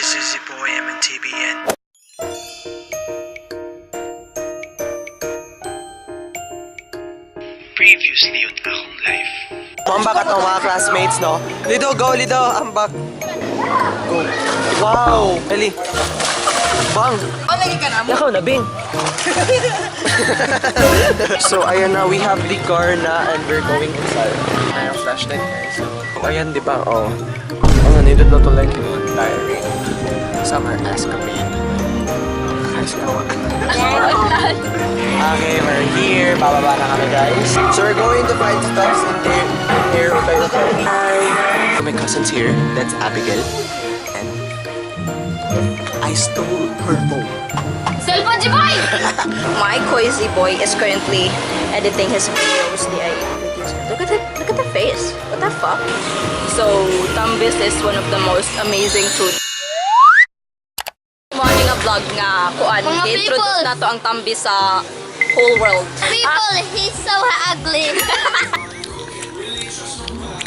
This is your boy MNTBN. Previously on Akong Life. Ambak at mga classmates, no? Lido, go, Lido! Ambak! Go. Wow! Eli. Bang! Nakaw na, Bing! So, ayan na, we have the car na and we're going inside. Ayan, flashlight, guys. So, ayan, di ba? Oh. Ang nandito na to like yung tiring. Summer escapade. Okay, we're here. Bababa na kami, guys. So, we're going to find stuffs in there. Here, okay. Hi! My cousin's here. That's Abigail. And I stole her phone. Cellphone boy! My cozy boy is currently editing his videos. The videos. Look at it. Look at the face. What the fuck? So tambis is one of the most amazing food. Morning nga vlog nga kuan. Mga Introduce people! na to ang tambis sa whole world. People, he's so ugly.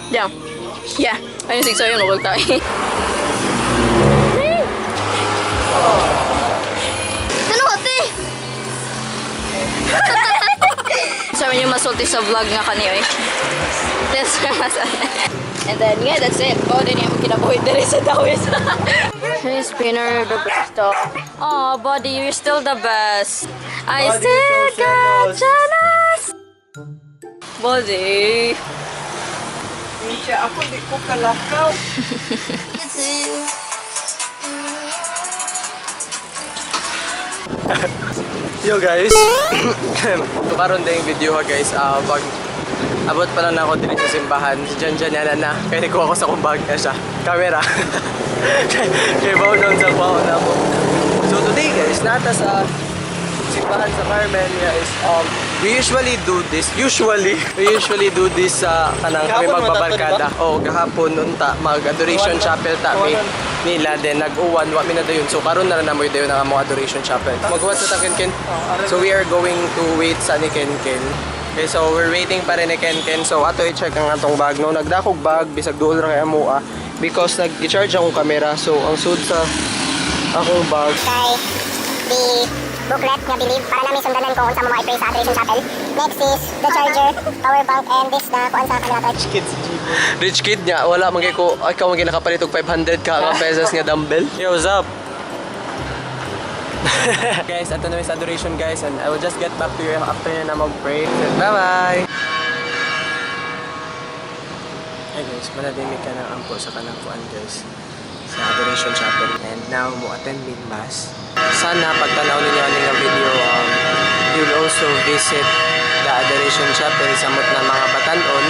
Yeah. Yeah. Ayun sig sayo no tayo. Ano ate? Sabi niyo masulti sa vlog nga kani oy. That's And then yeah, that's it. Oh, din yung kinabuhi diri sa Dawis. Hey, Spinner, the best dog. Oh, buddy, you're still the best. I Buddy, still so got jealous. jealous. Buddy. Misha, ako di ko kalakaw. Yo guys, so karon din yung video ha guys, pag abot pa lang ako din sa simbahan, si Jan Jan yan na, kaya nikuha ko sa kong bag na siya, camera. Kay bow down sa kuha na ako. So today guys, nata sa simbahan sa Carmen guys, we usually do this, usually, we usually do this sa kanang kami Kahapon man magbabarkada. Oh, gahapon unta mag adoration chapel ta mi nila then nag-uwan wa mi na dayon. So karon na ra namoy dayon ang among adoration chapel. Maghuwat sa ta Ken Ken. So we are going to wait sa ni Ken Ken. Okay, so we're waiting pa rin ni Ken Ken. So ato i-check ang atong bag no. Nagdakog bag bisag duol ra kay amoa because nag-charge akong camera. So ang sud sa akong bag Kay the booklet nga believe para namin sundanan kung unsa mo mga i-pray sa Adoration Chapel. Next is the charger, power bank, and this na kuan sa camera torch. Rich kid niya, wala man kay ko, ikaw man kay nakapalit og 500 ka ka pesos nga dumbbell. Yo, what's up? Guys, ato na mi sa adoration guys and I will just get back to you after na mag-pray. Bye-bye! Hey guys, manadimik ka ng ampo sa kanang kuan guys sa Adoration Chapel and now mo attend mig mass. Sana pagtanaw ninyo ani nga video, you will also visit the Adoration Chapel samot na mga batanon.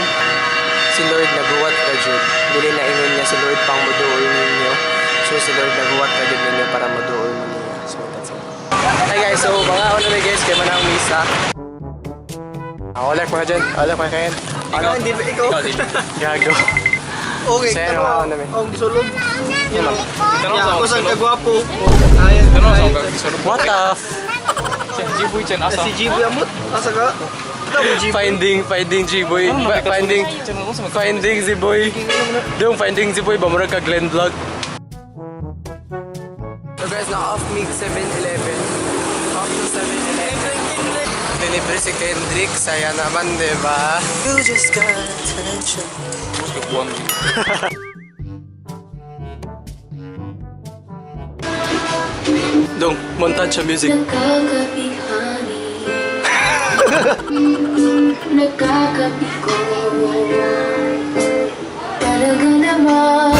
Si Lord naguwat ka jud. Dili na ingon niya si Lord pang moduol ninyo. So si Lord naguwat ka jud ninyo para moduol mo niya. So that's it. Hi guys, so mga ano na guys kay manang misa. Wala ko na dyan. Wala ko na kayo. Ikaw, hindi ba ikaw? Gago. Okay, Sir, tanong mga namin. Ang gisulod. Yun lang. Ya, ako sa kagwapo. Ayan. What the f- Si Jiboy amot. Asa ka? Ikaw mo Jiboy. Finding G-Boy. Finding Z-Boy. Yung finding Z-Boy ba murag ka Glenn Vlog. So guys, na off mig 7-Eleven. Off to 7-Eleven. Delivery si Kendrick, saya naman, di ba? You just got attention. Dong, montage sa music. Nakakabighani. Nakakabigo. Talaga naman.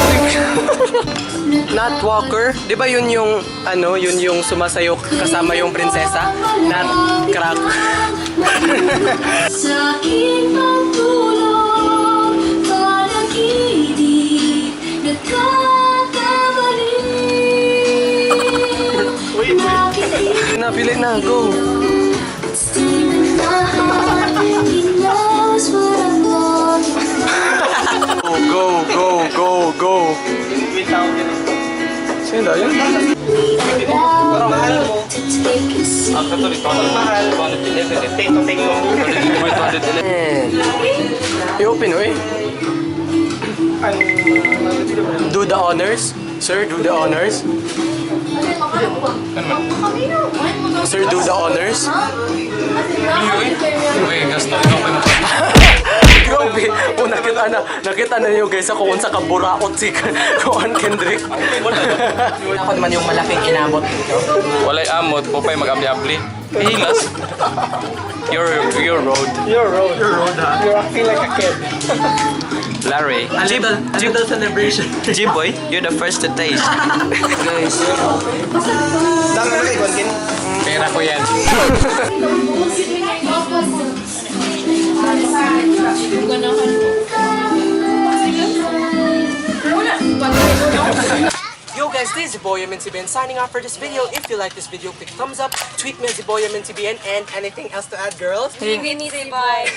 Nut Walker, 'di ba yun yung ano, yun yung sumasayo kasama yung prinsesa? Nut crack. Sa aking pagtulog, panaginip, nakakabaliw. Nakikita Napili na, go. Steven lahat, he knows what I'm longing for. Go, go, go, go, go. Sino daw yun? Mahal mo. To take a seat. Mahal. Take to. I-open, oy. Do the honors. Sir, do the honors. Sir, do the honors. Uy, gasto ikaw pa mo. Grabe. Oh, nakita na niyo, guys, ako unsa ka buraot si Kuan Kendrick. Ako naman yung malaking inamot dito. Walay amot, pupay mag-abli-abli. Hilas. Your road. Your road. Your road, ha? You're acting like a kid. Larry. A little celebration. G-boy, you're the first to taste. Guys. Dami na kay Kin. Pera ko yan. Yo guys, this is Boy MNCBN signing off for this video. If you like this video, click thumbs up, tweet me at Boy MNCBN, and anything else to add, girls? Bye.